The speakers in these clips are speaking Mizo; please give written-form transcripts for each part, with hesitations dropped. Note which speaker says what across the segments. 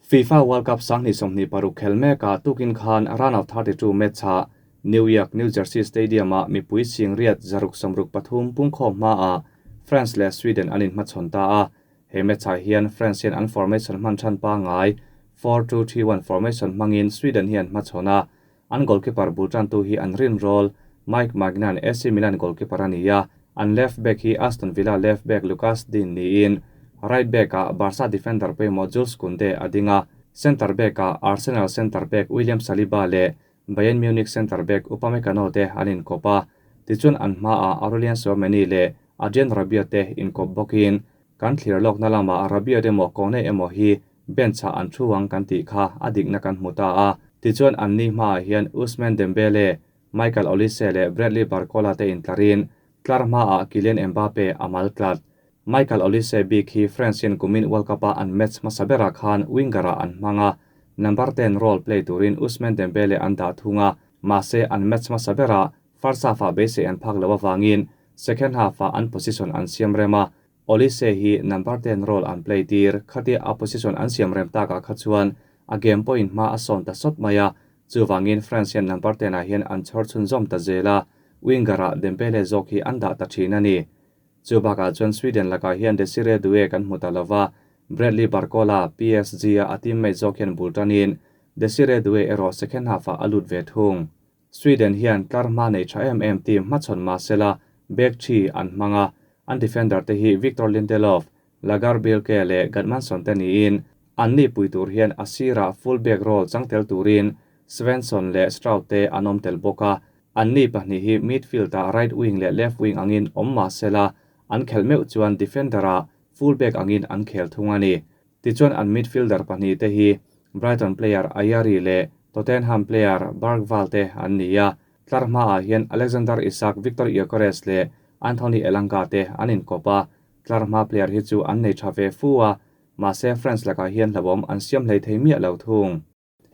Speaker 1: FIFA World Cup 2026 khel mekah tukin khan round of 32 match-ah New York, New Jersey Stadium-ah mipui 663 pungkhawm hmaah France leh Sweden an inhmachhawn ta a. He match-ah hian France hian an formation hman than pangngai 4-2-3-1 formation hmangin Sweden hi an hmachhawn a. An goalkeeper bul tantu hi an rin roll Mike Maignan, AC Milan goalkeeper a ni a. An left back hi Aston Villa left back Lucas Digne niin right back-ah Barca defender pawimawh Jules Kounde a ding a. Centre back-ah Arsenal centre back William Saliba leh Bayern Munich centre back Upamecano te an inkawp a. Tichuan an hmaah Aurelien Tchouameni leh Adrien Rabiot te inkawp bawkin kan thlir lawkna lamah Rabiot emaw Kone emaw hi bench-ah an thu ang kan tih kha a dikna kan hmu ta a. Tichuan an ni hmaah hian Ousmane Dembele, Michael Olise leh Bradley Barcola te intlarin tlar hmaah Kylian Mbappe a mal tlat. Michael Olise bik hi France hian kumin World Cup-a an match hmasa berah khan winger-ah an hmang a, number 10 role play turin Ousmane Dembele an dah thung a, mahse an match hmasa berah first half-ah beisei an phak lo avangin second half-ah an position an siam rem a. Olise hi number 10 role an play tir khatia a position an siam rem takah kha chuan a game pawhin hma a sawn ta sawt mai a. Chuvangin France hian number 10-ah hian an chhawr chhunzawm ta zel a, winger-ah Dembele zawk hi an dah ta thin a ni. Chu bakah chuan Sweden lakah hian Desiree Doué kan hmu ta lova, Bradley Barcola, PSG-a a teammate zawk hian bul tanin Desiree Doué erawh second half-ah a lut ve thung. Sweden hian tlar hma nei tha em em team hmachhawn mahsela back three an hmang a, an defender te hi Victor Lindelof, Lagerbielke leh Gudmundsson te niin an ni pui tur hian a sirah full back role changtel turin Svensson leh Stroud te an awm tel bawk a. An ni pahnih hi midfield-ah right wing leh left wing angin awm mahsela an khelh meuh chuan defender-ah full back angin an khel thung a ni. Tichuan an midfielder pahnih te hi Brighton player Ayari leh Tottenham player Bergvall te an ni a. Tlar hmaah hian Alexander Isak, Victor Gyökeres leh Anthony Elanga te an inkawp a. Tlar hma player hi chu an nei tha ve fu a, mahse France lakah hian hlauhawm an siam hlei thei miah lo thung.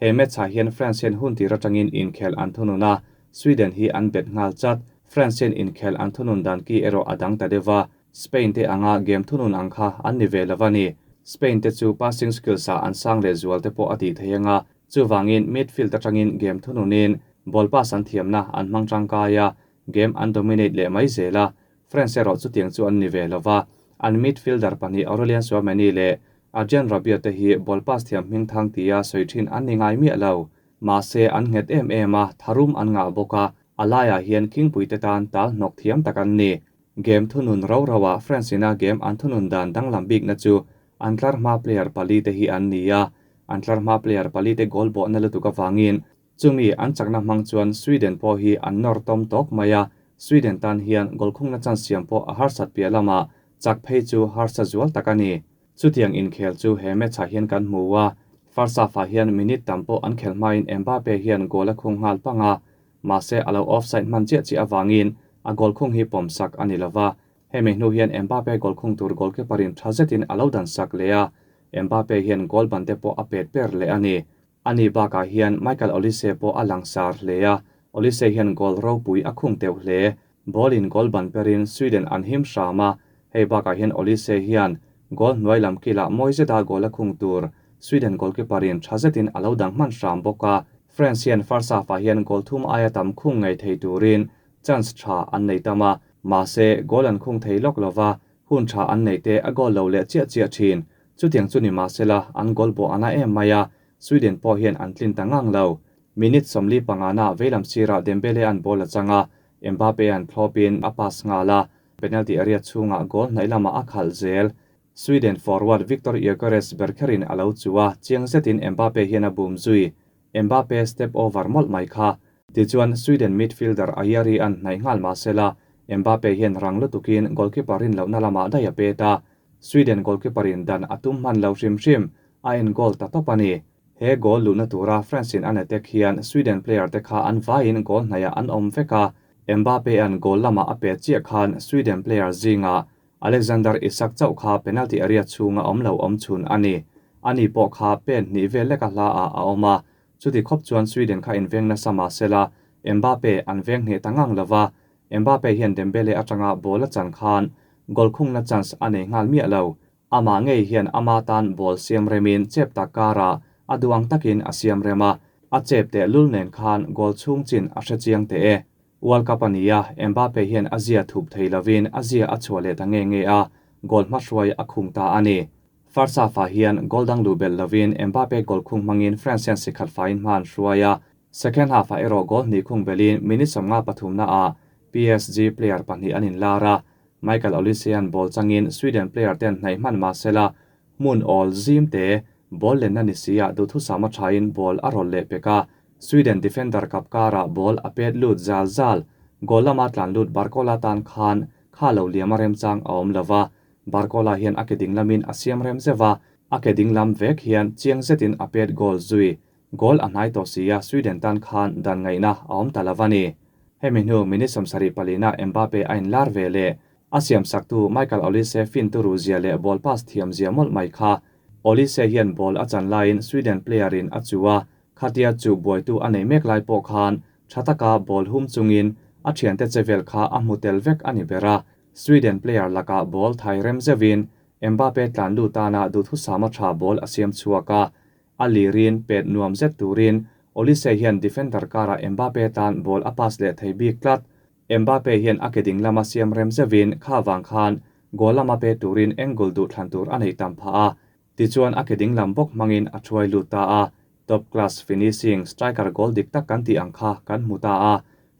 Speaker 1: He match-ah hian France hian hun tir atangin inkhel an thunun a, Sweden hi an bet nghal chat. France hian inkhel an thunun dan ki erawh a dang ta deuh a, Spain te anga game thunun ang kha an ni ve lo a ni. Spain te chu passing skills-ah an sang leh zual te pawh a tih thei anga, chuvangin midfield atangin game thununin ball pass an thiamna an hmang tangkai a, game an dominate leh mai zel a. France erawh chutiang chu an ni ve lo va, an midfielder pahnih Aurelien Tchouameni leh Adrien Rabiot te hi ball pass thiam hming thang tia sawi thin an ni ngai miah lo. Mahse an nghet em em a, tharum an ngah bawk a, a laiah hian khingpui te tan tal hnawk thiam tak an ni. Game thunun ro ro ah France ina game an thunun dan danglam bikna chu an tlar hma player pali te hi an ni a, an tlar hma player pali te goal bawhna lutuk avangin chumi an chakna hmang chuan Sweden pawh hi an nawr tawm tawk mai a, Sweden tan hian goal khungna chance siam pawh a harsat piah lamah chak phei chu harsa zual tak a ni. Chutiang inkhel chu he match-ah hian kan hmu a, first half-ah hian minute tam pawh an khel hmain Mbappe hian goal a khung nghal pang a, mahse a lo offside hman chiah chiah avangin a goal khung hi pawm sak a ni lova. Hemi hnu hian Mbappe goal khung tur goalkeeper-in tha zetin a lo dan sak leh a, Mbappe hian goal ban te pawh a pet per leh a ni. Ani bakah hian Michael Olise pawh a langsar hle a, Olise hian goal ropui a khung teuh hle. Ball-in goal ban perin Sweden an him hram a, hei bakah hian Olise hian goal hnuai lam kilah mawi zeta goal a khung tur Sweden goalkeeper-in tha zetin a lo dang hman hram bawk a. France hian first half-ah hian goal thum aia tam khung ngei thei turin chance tha an nei tam a, mahse goal an khung thei lawk lova, hun tha an nei te a goal lo leh chiah chiah thin. Chutiang chu ni mahsela an goal bawh a na em mai a, Sweden pawh hian an tlin ta ngang lo. Minute 45 na veilam sirah Dembele an ball a chang a, Mbappe an thlawpin a pass nghal a, penalty area chhungah goal hnaih lamah a khalh zel. Sweden forward Victor Gyökeres berkherin a lo chu a, chiang zetin Mbappe hian a bum zui. Mbappe step over mawlh mai kha. Tichuan Sweden midfielder Ayari an hnaih nghal mahsela Mbappe hian rang lutukin goalkeeper rin lohna lamah daih a pet a, Sweden goalkeeper-in dan a tum hman lo hrim hrim, a en goal ta tawp a ni. He goal luhna tura France-in an attack hian Sweden player te kha an vaiin goal hnaihah an awm vek a, Mbappe-a'n goal lamah a pet chiah khan Sweden player zingah Alexander Isak chauh kha penalty area chhunga awm lo awm chhun a ni. Ani pawh kha pen hnih vel leka hla ah a awm a, chuti khawp chuan Sweden kha inveng nasa mahsela Mbappe an veng hneh ta ngang lova, Mbappe hian Dembele atanga ball a chan khan goal khungna chance a nei nghal miah lo. Amah ngei hian ama tan ball siam remin chep tak karah a duh ang takin a siam rem a, a chep teh lul nen khan goal chhung chin a hre chiang teh e. World Cup a ni a, Mbappe hian a zia thup thei lovin a zia a chhuah leh ta nge nge a, goal hmahruai a khung ta a ni. First half-ah hian goal dang luh belh lovin Mbappe goal khung hmangin France hian sikhat faiin hma an hruai a, second half-ah erawh goal hnih khung belhin minute 53 naah PSG player pahnih an inlar a, Michael Olise-a'n ball changin Sweden player ten hnaih hman mah sela hmun awl zim te ball lenna ni si ah duhthusam a thain ball a rawlh leh pek a, Sweden defender kap karah ball a pet lut zal zal. Goal lama tlan lut Barcola tan khan kha lo liam a remchang a awm lova, Barcola hian a ke ding lamin a siam rem zeuh a, a ke ding lam vek hian chiang zetin a pet goal zui. Goal a hnai tawh si a, Sweden tan khan dan ngaihna a awm ta lo a ni. Hemi hnu minute 74 na Mbappe a inlar ve leh. A siamsaktu Michael Olise fin turu zia leh ball pass thiam zia mawlh mai kha. Olise hian ball a chan laiin Sweden player in a chu a, khatia chu buaitu a nei mek lai pawh khan tha taka ball hum chungin a thiante che vel kha a hmu tel vek a ni ber a. Sweden player lakah ball thai rem zeuhin Mbappe tlan lut tana duhthusam a tha ball a siam chhuak a. A lirin pet nuam zet turin Olise hian defender karah Mbappe tan ball a pass leh thei bik tlat. Mbappe hian a ke ding lama siam rem zeuhin kha vang khan goal lama pe turin angle duh thlan tur a nei tam phah a. Tichuan a ke ding lam bawk hmangin a thuai lut ta a. Top class finishing striker goal dik tak kan tih ang kha kan hmu ta a.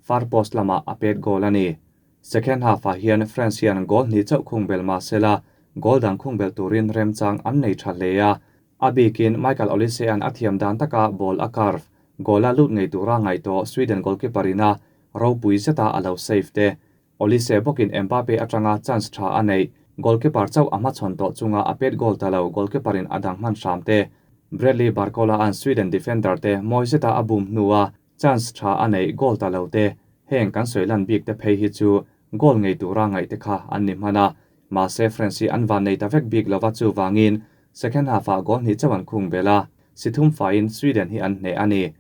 Speaker 1: Far post lamah a pet goal a ni. Second half-ah hian France hian goal hnih chauh khung bel mah sela goal dang khung bel turin remchang an nei tha hle a. A bikin Michael Olise-a'n a thiam dan taka ball a curve goal-a lut ngei tura ngaih tawh Sweden goalkeeper ina ropui zeta a lo save te. Olise bawkin Mbappe atanga chance tha a neih goalkeeper chauh a hmachhawn tawh chunga a pet goal ta lo goalkeeper in a dang hman hram te. Bradley Barcola-a'n Sweden defender te mawi zeta a bum hnua chance tha a neih goal ta lo te. Heng kan sawi lan bik te phei hi chu goal ngei tura ngaih te kha an ni hman a. Mahse France hi an van nei ta vek bik lova chu wangin second half-ah goal hnih chauh an khung bel a. Si thum faiin Sweden hi an hneh a ni.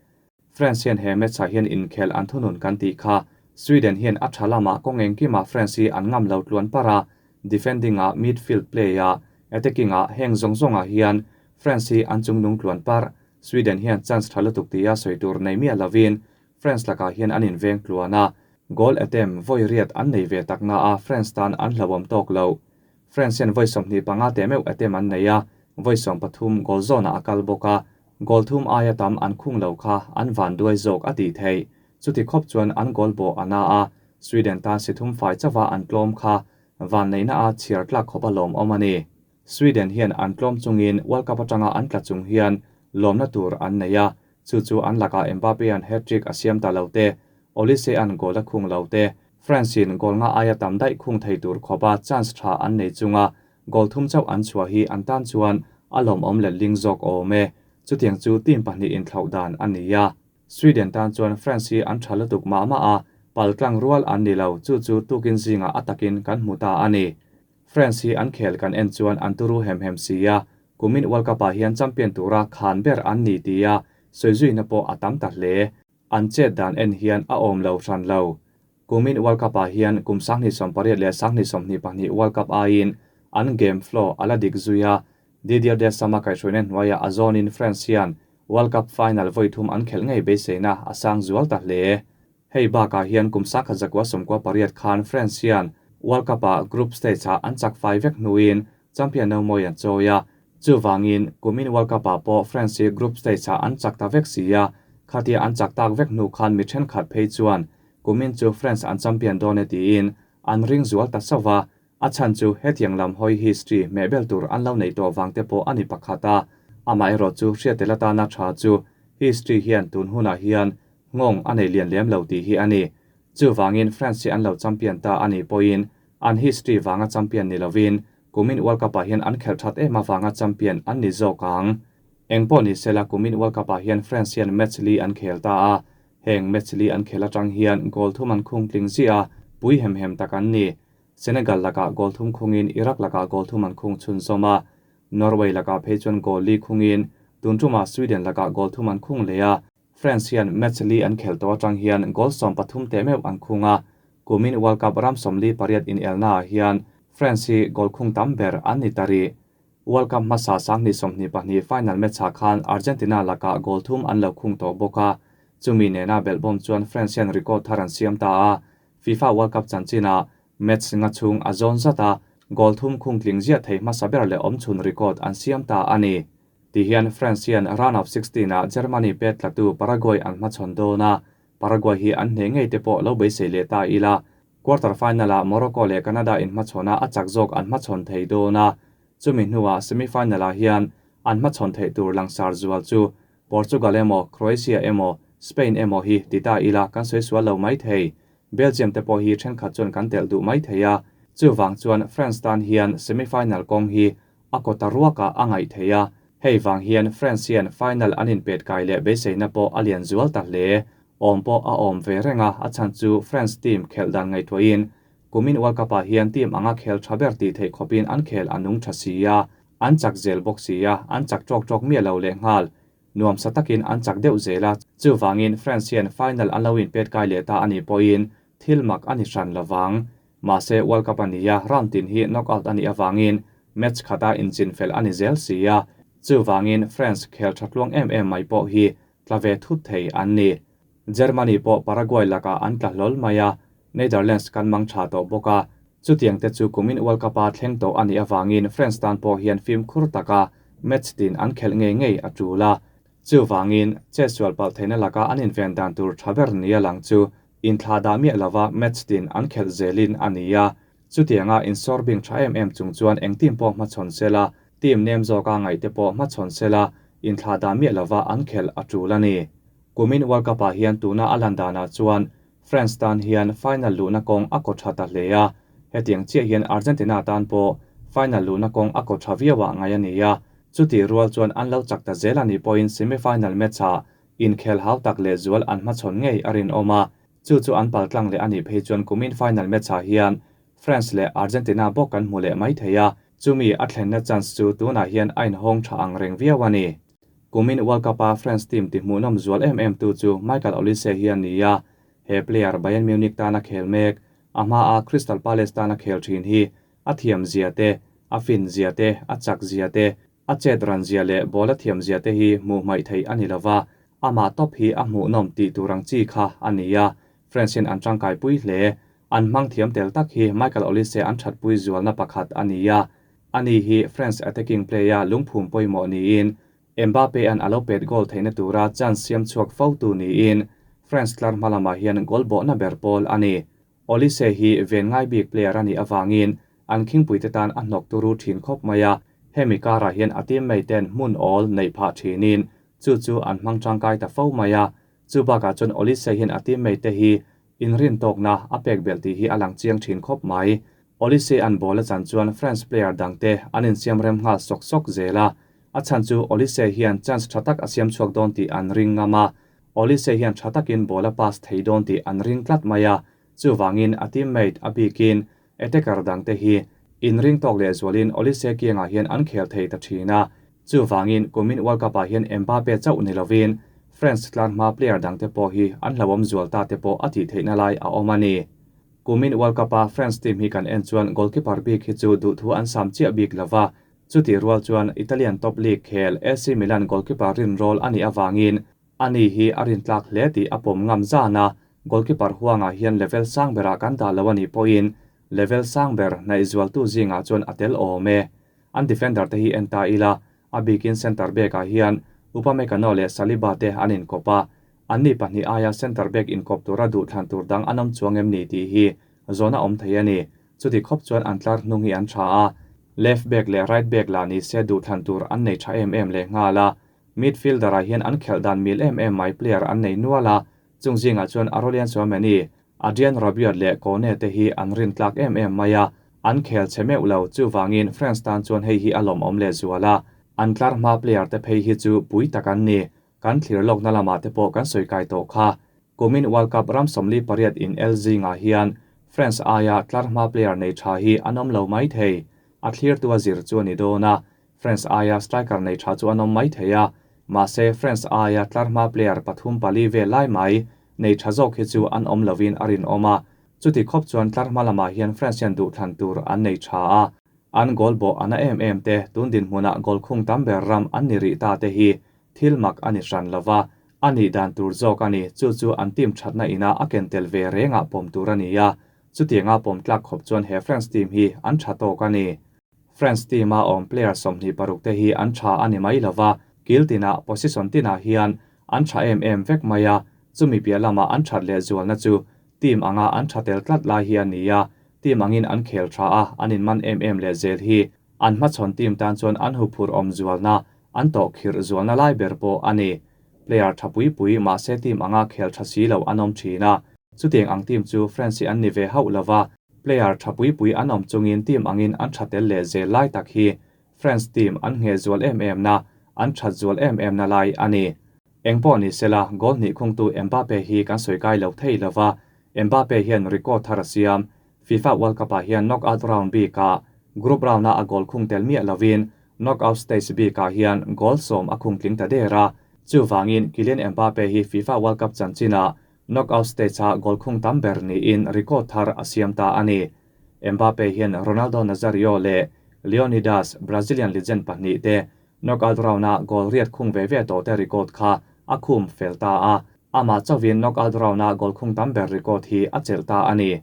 Speaker 1: France hian he match-ah hian inkhel an thunun kan tih kha. Sweden hian a tha lamah kawng engkimah France hi an ngam lo tluan par a. Defending-ah, midfield play-ah, attacking-ah heng zawng zawngah hian France hi an chungnung tluan par. Sweden hian chance tha lutuk tia sawi tur nei miah lovin France lakah hian an inveng tluan a. Goal attempt vawi riat an nei ve takna a France tan an hlauhawm tawk lo. France hian vawi 25 te meuh attempt an nei a, vawi 13 goal zone-ah a kal bawk a. Goal thum aia tam an khung lo kha an van duai zawk a tih theih. Chuti khawp chuan an goal bawh a na a, Sweden tan si thum fai chawa an tlawm kha van neihna a chhiar tlak khawp a lawm awm a ni. Sweden hian an tlawm chungin World Cup atanga an tla chung hian lawmna tur an nei a, chu chu an lakah Mbappe an hat-trick a siam ta lo te, Olise an goal a khung lo te, France in goal nga aia tam daih khung thei tur khawp a chance tha an nei chunga goal thum chauh an chhuah hi an tan chuan a lawm awm let ling zawk awm e. Chutiang chu team pahnih inthlauh dan a ni a. Sweden tan chuan France hi an tha lutuk mah mah a, paltlang rual an ni lo, chu chu tukin zingah a takin kan hmu ta a ni. France hi an khel kan en chuan an turu hem hem si a, kumin World Cup-ah hian champion tura khan ber an ni ti a, sawizuina pawh a tam ta hle. An chet dan en hian a awm lo hran lo. Kumin World Cup-ah hian kum 2018 leh 2022 World Cup aiin an game flow a la dik zui a. Didier Deschamps kaihhruaina hnuaiah a zawnin France hian World Cup final vawi thum an khelh ngei beiseina a sang zual ta hle. Hei bakah hian kum 1998 khan France hian World Cup-ah group stage-ah an chak fai vek hnuin champion no mawi an chawi a. Chu wangin kumin World Cup-ah pawh France hi group stage-ah an chak ta vek si a, khatia an chak tak vek hnu khan mi thenkhat phei chuan kumin chu France an champion dawn e tiin an ring zual ta sova. A chan chu hetiang lam hawi history hmeh bel tur an lo nei tawh wang te pawh ani pakhat a. Amah erawh chu hriatel atana tha chu history hian tun hunah hian ngawng a nei lian lem lo tih hi a ni. Chu wangin France hi an lo champion ta ani pawhin an history wanga champion ni lovin kumin World Cup-ah hian an khelh that em awanga champion an ni zawk ang. Engpawh ni sela kumin World Cup-ah hian France hian match li an khel ta a. Heng match li an khel atang hian goal thum an khung tling zia pui hem hem tak an ni. Senegal lakah goal thum khungin Iraq lakah goal thum an khung chhun zawm a. Norway lakah phei chuan goal li khungin tun tumah Sweden lakah goal thum an khung leh a. France hian match li an khel tawh atang hian goal 13 te meuh an khung a. Kumin World Cup ram 48 in elna ah hian France hi goal khung tam ber an ni tari. World Cup hmasa 2022 final match-ah khan Argentina lakah goal thum an lo khung tawh bawk a, chumi nena belhbawm chuan France hian record thar an siam ta a, FIFA World Cup chanchinah match nga chhung a zawn zat a, goal thum khung tling ziah thei hmasa ber leh awmchhun record an siam ta a ni. Tihian France hian round of 16 ah Germany pet tlatu Paraguay an hmachhawn dawn a, Paraguay hi an hneh ngei te pawh lo beisei leh ta ila. Quarter final ah Morocco leh Canada inhmachhawn a a chak zawk an hmachhawn thei dawn a, chumi hnuah semi final ah hian an hmachhawn theih tur langsar zual chu Portugal emaw, Croatia emaw, Spain emaw hi ti ta ila kan sawi sual lo mai thei. Belgium te pawh hi thenkhat chuan kan telh duh mai thei a, chuvang chuan France tan hian semi final kawng hi a kawta ruakah a ngaih theih a, hei vang hian France hian final an inpet kai leh beiseina pawh a lian zual ta hle. Awm pawh a awm ve reng a, a chhan chu France team khelh dan ngaihtuahin kumin World Cup-ah hian team anga khel tha ber tih theih khawpin an khel a nung tha si a, an chak zel bawk si a, an chak tawk tawk miah lo lehnghal. Nuamsa takin an chak deuh zel a, chuvangin France hian final an lo inpet kai leh ta a nih pawhin thil mak a ni hran lovang. Mahse, World Cup a ni a, round tin hi knockout a nih avangin match khata inchinfel a ni zel si a, chuvangin France khel tha tluang em em mai pawh hi tla ve thut thei an ni. Germany pawh Paraguay lakah an tla hlawl mai a, Netherlands kan mang tha tawh bawk a, chutiang te chu kumin World Cup-a thleng tawh a nih avangin France tan pawh hian fimkhur taka match tin an khelh ngei ngei a tul a. Chuvangin, chetsual palh theihna laka an inven dan tur tha ber nia lang chu inthlah dah miah lova match tin an khelh zelin a ni a. Chutianga insawrbing tha em em chung chuan eng team pawh hmachhawn sela, team nem zawka ngaih te pawh hmachhawn sela, inthlah dah miah lova an khelh a tul a ni. Kumin World Cup-ah hian tuna a lan danah chuan France tan hian final luhna kawng a kaw tha ta hle a, hetiang chiah hian Argentina tan pawh final luhna kawng a kaw tha viau ah ngai a ni a, chutih rual chuan an lo chak ta zel a nih pawhin semi-final match-ah inkhel hau tak leh zual an hmachhawn ngei a rinawm a, chu chu an paltlang leh a nih phei chuan kumin final match-ah hian France leh Argentina bawk kan hmu leh mai thei a, chumi a thlenna chance chu tunah hian a inhawng tha ang reng viau a ni. Kumin World Cup-a France team tihmuhnawm zual em em tu chu Michael Olise hi a ni a, he player Bayern Munich tana khel mek, a hmaa Crystal Palace tana khel thin hi a thiam zia te, a fin zia te, a chak zia te, a chet ran zia leh ball a thiam zia te hi hmuh hmaih theih a ni lova, amah tawp hi a hmuhnawm tih tur ang chi kha a ni a, France hian an tangkaipui hle. An hmang thiam tel tak hi Michael Olise an thatpui zualna pakhat a ni a, Ani hi France attacking player lungphum pawimawh niin Mbappe-a'n a lo pet goal theihna tura chance siam chhuak fo tu niin France tlar hma lamah hian goal bawhna ber pawl a ni. Olise hi ven ngai bik player a nih avangin an khingpuite tan a hnawk turu thin khawp mai a, hemi karah hian a teammate-ten hmun awl neih phah thinin chu chu an hmang tangkai ta fo mai a, chu bakah chuan Olise hian a teammate-te hi inrintawkna a pek belh tih hi a lang chiang thin khawp mai. Olise an ball a chan chuan France player dangte an insiam rem nghal sawk sawk zel a, a chhan chu Olise hian chance tha tak a siam chhuak dawn tih an ring ngam a, Olise hian tha takin ball a pass thei dawn tih an ring tlat mai a, chuvangin a teammate a bikin attacker dangte hi inring tawk lehzualin Olise kiangah hian an khel thei ta thin a, chuvangin kumin World Cup ah hian Mbappe chauh ni lovin France tlar hma player dangte pawh hi an hlauhawm zual ta te pawh a tih theihna lai a awm a ni. Kumin World Cup-a France team hi kan en chuan goalkeeper bik hi chu duhthu an sam chiah bik lova, chutih rual chuan Italian top league khel AC Milan goalkeeper rinrawl a nih avangin ani hi a rintlak hle tih a pawm ngam zan a, goalkeeper huangah hian level sang berah kan dah lo a nih pawhin level sang ber hnaihzualtu zingah chuan a tel awm e. An defender te hi en ta ila, a bikin centre back-ah hian Upamecano leh Saliba te an inkawp a, Anni pahnih aia centre back inkawp tura duhthlan tur dang an awm chuang em ni tih hi zawhna awm thei a ni. Chuti khawp chuan an tlar hnung hi an tha a, left back leh right back lah ni se duhthlan tur an nei tha em em leh nghal a. Midfielder ah hian an khelh dan mil em em mai player an nei nual a, chung zingah chuan Aurelien Tchouameni, Adrien Rabiot leh Kone te hi an rin tlak em em mai a, an khel chhe meuh lo, chuvangin France tan chuan hei hi a lawmawm lehzual a, an tlar hma player te phei hi chu pui tak an ni. Kan thlir lawkna lamah te pawh kan sawi kai tawh kha. Kumin World Cup ram 48 in el zingah hian France aia tlar hma player nei tha hi an awm lo mai thei. A thlirtu a zir chu a ni dawn a, France aia striker nei tha chu an awm mai thei a, mahse France aia tlar hma player pathum pali vel lai mai nei tha zawk hi chu an awm lovin a rinawm a. Chuti khawp chuan tlar hma lamah hian France hian duhthlan tur an nei tha a. An goal bawh a na em em te, tun dinhmunah goal khung tam ber ram an ni rih ta te hi thil mak a ni hran lova, a nih dan tur zawk a ni. Chu chu an team thatna ina a ken tel ve rengah pawm tur a ni a, chutianga pawm tlak khawp chuan he France team hi an tha tawk a ni. France team a awm player 26 te hi an tha a ni mai lova, kil tinah, position tinah hian an tha em em vek mai a, chumi piah lama an that leh zualna chu team anga an tha tel tlat lai hi a ni a, team angin an khel tha a, an inman em em leh zel hi an hmachhawn team tan chuan an huphurh awm zualna, an tawh khirh zualna lai ber pawh a ni. Player tha pui pui mahse team anga khel tha si lo an awm thin a, chutiang ang team chu France hi an ni ve hauh lova, Player tha pui pui an awm chungin team angin an tha tel leh zel lai tak hi France team an ngheh zual em em na, an that zual em em na lai a ni. Engpawh ni sela, goal hnih khungtu Mbappe hi kan sawi kai lo thei lova, Mbappe hian record thar a siam. FIFA World Cup ah hian knockout round bikah group round a a goal khung tel miah lovin knockout stage bikah hian goal 10 a khung tling ta der a. Chuvangin Kylian Mbappe hi FIFA World Cup chanchinah Knockout stage-a goal khung tam ber niin record thar a siam ta a ni. Mbappe hian Ronaldo Nazario leh Leonidas, Brazilian legend pahnih te knockout round-a goal riat khung ve ve tawh te record kha a khum fel ta a. Amah chauhin knockout round-a goal khung tam ber record hi a chelh ta a ni.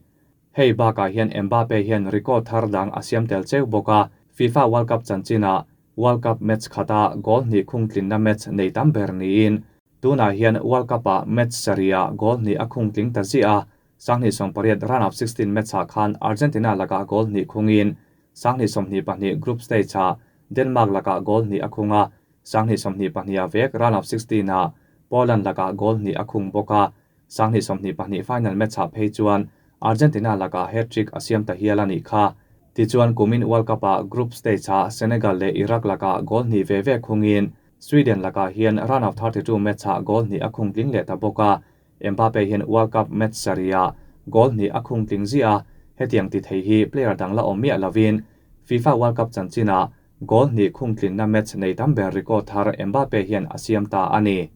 Speaker 1: Hei bakah hian Mbappe hian record thar dang a siam tel cheu bawk a, FIFA World Cup chanchinah World Cup match khata goal hnih khung tlinna match nei tam ber niin Tunah hian World Cup-ah match sarihah goal hnih a khung tling ta ziah a, 2018 round of 16 match-ah khan Argentina lakah goal hnih khungin 2022 group stage-ah Denmark lakah goal hnih a khung a, 2022-ah vek round of 16-ah Poland lakah goal hnih a khung bawk a, 2022 final match-ah phei chuan Argentina lakah hat-trick a siam ta hial a nih kha. Tichuan kumin World Cup-ah group stage-ah Senegal leh Iraq lakah goal hnih ve ve khungin Sweden lakah hian round of 32 match-ah goal hnih a khung tling leh ta bawk a, Mbappe hian World Cup match sarihah goal hnih a khung tling ziah a, hetiang ti thei hi player dang la awm miah lovin FIFA World Cup chanchinah goal hnih khung tlinna match nei tam ber record thar Mbappe hian a siam ta a ni.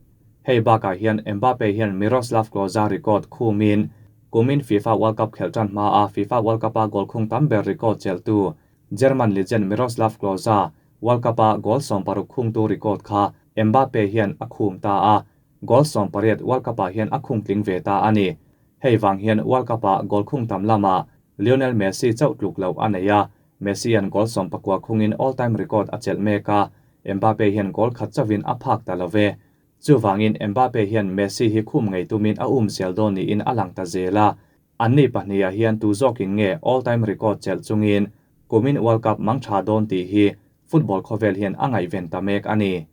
Speaker 1: Hei bakah hian Mbappe hian Miroslav Klose record khumin kumin FIFA World Cup khelh tan hmaa FIFA World Cup-a goal khung tam ber record chelhtu German legend Miroslav Klose World Cup-a goal 16 khungtu record kha Mbappe hian a khum ta a, goal 18 World Cup-ah hian a khung tling ve ta a ni. Hei vang hian World Cup-ah goal khung tam lama Lionel Messi chauh tluk lo a nei a, Messi an goal 19 khungin all-time record a chelh mek a, Mbappe hian goal khat chauhin a phak ta lo ve. Chuvangin Mbappe hian Messi hi khum ngei tumin a um zel dawn niin a lang ta zel a, anni pahnih hian tu zawkin nge all-time record chelh chungin kumin World Cup mang tha dawn tih hi football khawvel hian a ngaihven ta mek a ni.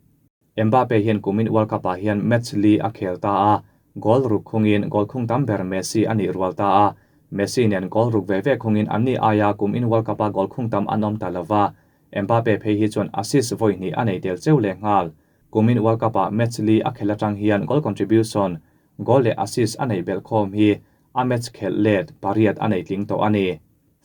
Speaker 1: Mbappe hian kumin World Cup-ah hian match li a khel ta a, goal ruk khungin goal khung tam ber Messi a nih rual ta a, Messi nen goal ruk ve ve khungin anni aia kumin World Cup-a goal khung tam an awm ta lova, Mbappe phei hi chuan assist vawi hnih a nei tel cheu leh nghal. Kumin World Cup-ah match li a khel atang hian goal contribution, goal leh assist a nei belh khawm hi a match khelh let pariat a nei tling tawh a ni.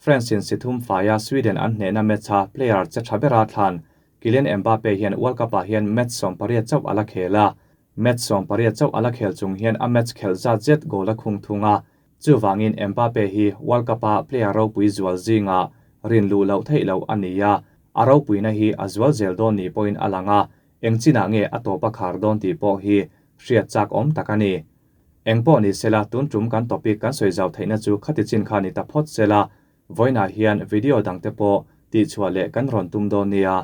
Speaker 1: France in sithum faia Sweden an hnehna match-a player che tha bera thlan Kylian Mbappe hian World Cup-ah hian match 18 chauh a la khel a, match 18 chauh a la khel chung hian a match khelh zat zet goal a khung thung a, chuvangin Mbappe hi World Cup-a player ropui zual zinga rin luh loh theih loh a ni a, a ropuina hi a zual zel dawn ni pawhin a lang a, eng chinah nge a tawp a khar dawn tih pawh hi hriat chak awm tak a ni. Engpawh ni sela tun tum kan topic kan sawi zau theihna chu khati chin kha ni ta phawt sela, vawiinah hian video dang te pawh tih chhuah leh kan rawn tum dawn nia.